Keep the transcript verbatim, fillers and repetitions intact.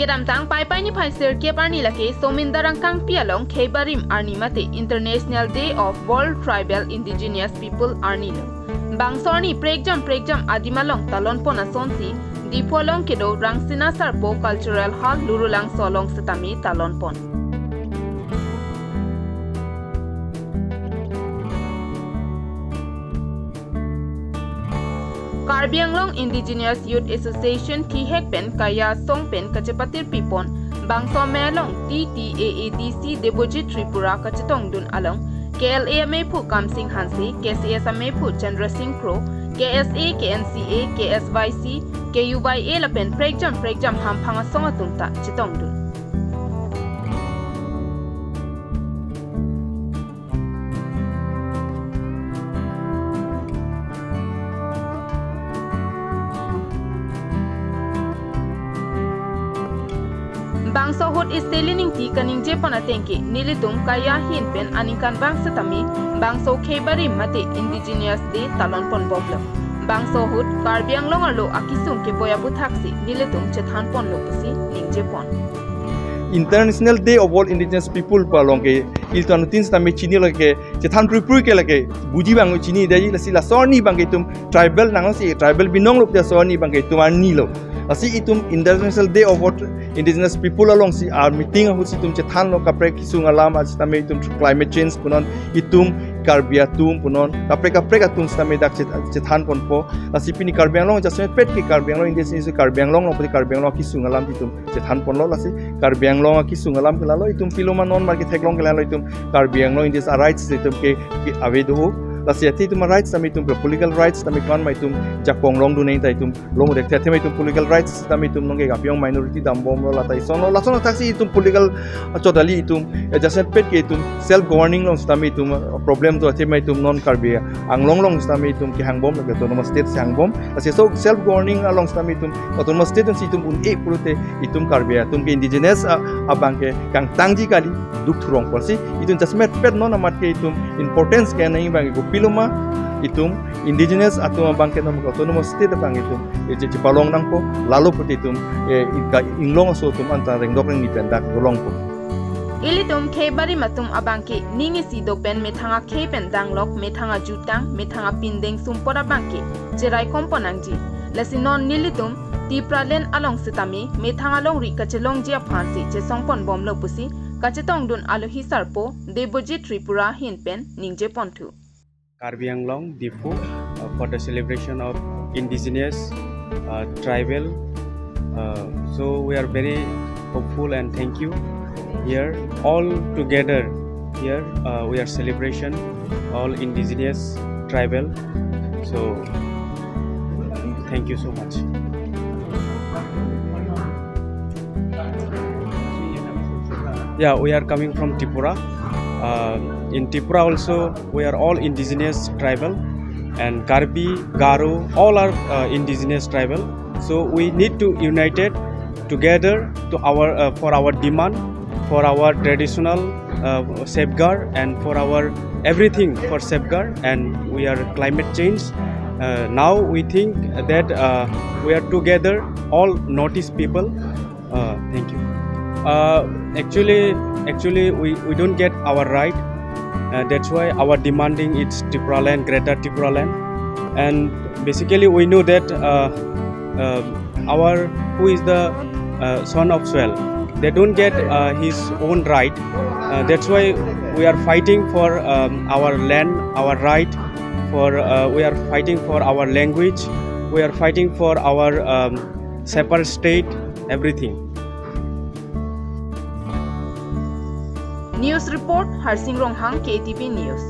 Kedamtang Paipai niphai sirkep arni lake Sominda Rongkangpi along khei barim arni mate International Day of World Tribal Indigenous People arni lo. Bangso arni prekjam prekjam adim along talon pon asonsi Diphu along kedo Rangsina Sarpo Cultural Hall Lurulangso along setame talon pon. Karbi Anglong Indigenous Youth Association thihek pen kaya song pen kachepatirpi pon bangso amei along T T A A D C Debojit Tripura kachetongdun along K L A amei aphu Kamsing Hanse, K C S amei aphu Chandra Singh Kro, K S A, K N C A, K S Y C, K U Y A lapen prekjam prekjam hamphang asong atum ta chetongdun. Bangso ahut Esteli Ingti kaningje pon ateng ke nelitum kaya ahin pen aningkanvang setame bangso khei barim mate Indigenous Day talon pon bomlo. Bangso ahut Karbi Anglong arlo akesung keboi aputhak si nelitum chethan ponlo pusi ningje pon. International Day of All Indigenous People pu along ke ilitum anuttin setame chinilo ke chethan pruipru ke lake buji abang chinidetji, lasi laso arni abang ke itum tribal nanglo si tribal binong lo, laso arni abang ke itum arni lo. Lasi itum International Day of All Indigenous People along si a meeting ahut si itum chethanlo kaprek kesung alam, a setame itum climate change punon, itum Karbi atum punon, kaprek kaprek atum setame dak chet-, chethan ponpo. Lasi pini Karbi Anglong jasemet pet ke Karbi Anglong Indigenous Karbi Anglong along pute Karbi Anglong kesung alam itum chethan ponlo. Lasi Karbi Anglong akesung alam ke lalo, itum piloma non mar ketheklong ke lalo, itum Karbi Anglong Indigenous a rights itum ke, ke ave do. Lasi athe itum a rights tame itum political rights tame klan ma itum jakong longdun nang ta itum long dek the, athe ma itum political rights tame itum nong ke gapyong minority dambomlo, lata isonlo, lason athak si itum political, ah, chot kali, itum, eh, jasemet pet ke itum self governing along setame itum, ah, problem do, athe ma itum non Karbi Anglong along setame itum kehang bomlo ke autonomous state si hang bom. Lasi laso self governing along setame itum autonomous state si itum un-e pulote itum Karbi atum ke indigenous, ah, abang ke kangtangji kali, duk thurong apotsi itum jasemet pet non amat ke itum importance ke nang abang ke kopiloma, itum indigenous atum abang ke non autonomous state abang itum, eh, che-, chepalong nangpo, lalo pute itum, eh, inka inglong aso atum anta rengdok rengni pen dak dolongpo. Ilitum khei barim atum abang ke ning isi do pen methang akhei pen danglok, methang ajutang, methang apindeng sumpot abang ke cherai kom pon nangji. Lasi non nelitum Tipraland along setame methang alongri kachelongji aphan si chesong pon bomlo pusi kachetongdun alohi sarpo Debojit Tripura ahin pen ningje ponthu. Karbi Anglong, Diphu, uh, for the celebration of indigenous, uh, tribal. Uh, so we are very hopeful and thank you here. All together here, uh, we are celebration all indigenous tribal. So thank you so much. Yeah, we are coming from Tripura. Uh, in Tripura also, we are all indigenous tribal, and Karbi, Garo, all are, uh, indigenous tribal. So we need to united together to our, uh, for our demand, for our traditional, uh, safeguard, and for our everything for safeguard. And we are climate change. Uh, now we think that, uh, we are together, all Northeast people. Uh, thank you. Uh, actually, actually, we, we don't get our right. Uh, that's why our demanding is Tipraland, Greater Tipraland. And basically, we know that, uh, uh, our, who is the, uh, son of soil, they don't get, uh, his own right. Uh, that's why we are fighting for, um, our land, our right. For, uh, we are fighting for our language. We are fighting for our, um, separate state, everything. News report, Harsing Ronghang, K T V News.